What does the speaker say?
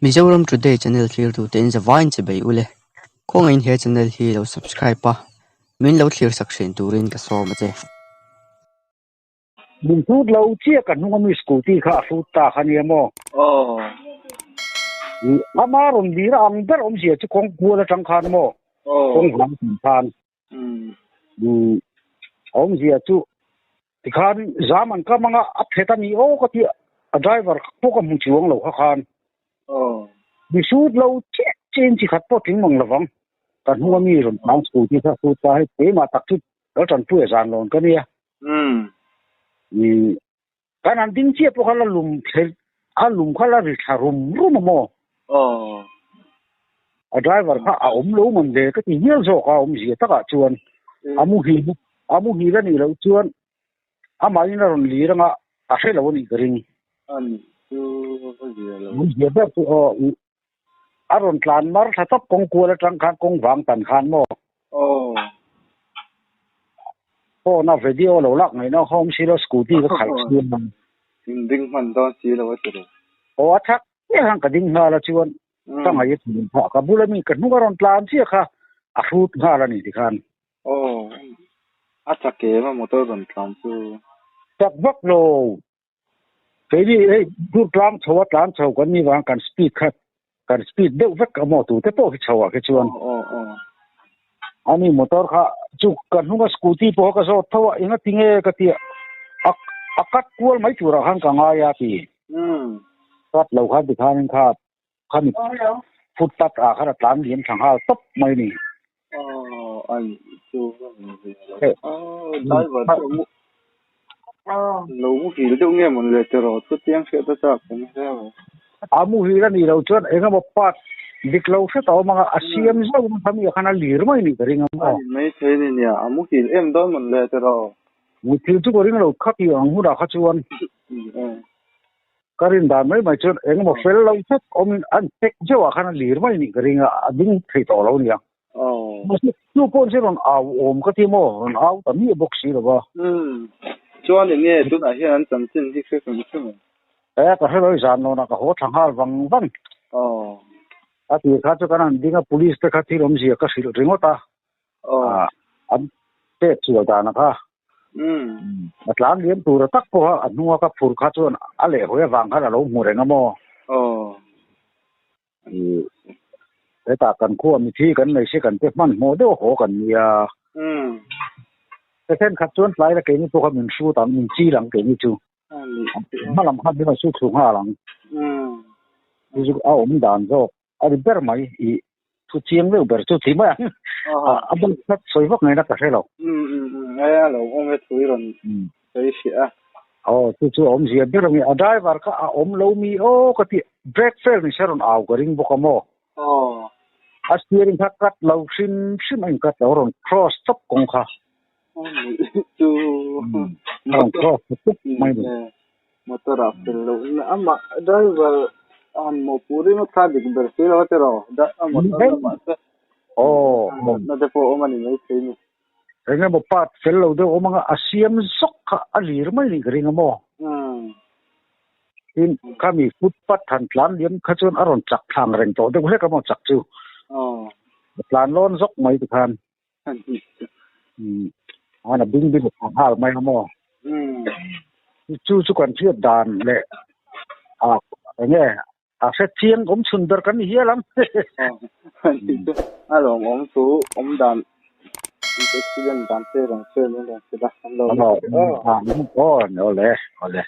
Mizoram Today channel thlirtu te in zavaiin che bei ule. Khawngaihin he channel hi lo subscribe a, min lo thlir sak thin turin ka sawm a che. Min hrut lo chiah ka hnung ami scooty kha a hrut ta kha nia maw? Aw. Ama rawn lir a ang ber awmzia chu kawng kual atang khan maw? Aw. Kawng hlang tih khan. Umm. Awmzia chu tikhan zam an kam anga a phet a ni aw ka ti a driver pawh ka hmu chuang lo kha khan. Aw. Mi hrut lo chiah chiah in chi khat pawh tling mang lovang. Ka hnung ami rawn tlang scooty kha a hrut ta hei keimah tak chu Kal tanpui a zan lawn ka nia. Umm. I kan an ding chiah pawh kha la lum thei a lum kha la ri thla rum rum a maw? Aw. A driver kha a awm lo man ve ka ti hial zawk a awmzia takah chuan a muhil a muhil a nih loh chuan amahin a rawn lir anga a hre lo a nih ka ring. A nih chu a zia lo. Awmzia ber chu aw a rawn tlan mar thla tawp kawng kual atang khan kawng vang tan khan maw? Aw. Phone a video lo lak ngaihna a awm si lo scooty ka khalh chhung ang. In ding hman dawn si lo a ti lo. Aw a thak chiah khan ka ding nghal a chuan ka ngaih a thin phah ka bula mi ka hnung a rawn tlan chiah kha a hrut nghal a ni ti khan. Aw a chak em a motor rawn tlan chu. Chak vak lo. Keini hei dur tlang chho a tlan chho kan ni vang kan speed kha kan speed deuh vek a maw tute pawh hi chho ah khi chuan. Ani motor kha chu ka hnung a scooty pawh ka zawt tho a enga tinge ka ti a a cut kual mai turah khan ka ngai a ti. Cut lo khan tikhanin kha khami footpath ah khan a tlan liam thla nghal tawp mai ni. Aw an chu ka hmu ve lo. Aw driver chu mu lo muhil deuh nge mawn le tiraw chutiang hriat a chak awm hle lo. A muhil a nih loh chuan eng emaw part dik lo hret a awm ang a, a siam zauh ang khami ah khan a lir mai nih ka ring ang aw. A ni maithei ni nia, a muhil em dawn mawn le tiraw. Muthil chu ka ring lo khati ang hunah kha chuan. Ka rin dan mai mai chuan engemaw fel lo zet awmin an check zeuh ah khan a lir mai nih ka ring a, a ding thei tawh lo nia. Mahse chu pawh chu rawn au awm ka ti maw, rawn au ta miah bawk si lo va. Umm, chuan eng nge tunah hian an chanchin hi hre hrim hrim em? E, ka hre lo i zan lawnah ka haw thla nghal vang vang. A tir kha chu kan han ding a, police te kha thil awmzia ka hrilh ringawt a. An pek chual dan a kha. A tlan liam tur a tak pawha a hnunga ka phur kha chuan a lehhawi avang khan a lo hmu reng a maw? Hetah kan khua mithi kan nei si kan te hmanhmawh deuh haw kan nia. Ka thenkhat chuan tlai la keini pawh kha min hrut ang, min chil ang keini chu. Hmalam khan min rawn su thlu nghal ang. Chu chu a awm dan zawk. A ri ber mai i thu chiang deuh ber chu ti mai ang. A bul khat sawi vak ngaihna ka hre lo. Um um um e a lo awm e thu i rawn sawi hriah a. Aw chu chu a awmzia ber ang i a driver kha a awm lo mi aw ka ti brake fail ni se rawn au ka ring bawk a maw. Aw. A steering kha cut lo hrim hrim a in cut lo rawn cross tawp kawng kha. Chu a rawn cross tawp mai ni. Motor ah fel loh in amah driver han mawhpuh ringawt kha a dik ber si lo a tiraw a motor lamah te na te pawh a awm a ni maithei ni. Eng emaw part fel lo deuh awm anga a siam zawk kha a lir mai nih ka ring a maw? Tin khami footpath han tlan liam kha chuan a rawn chak thlang reng tawh deuh hlek a maw chak chu. A tlan lawn zawk mai tikhan. An a bing bing a nghal mai a maw? Chu chu kan hriat dan leh a enge a hre chiang awm chhun ber kan ni hial ang. A lawm awm chu awm dan accident dan te rawn sawi mai rawn hrilh a an lo. Aw awle awle.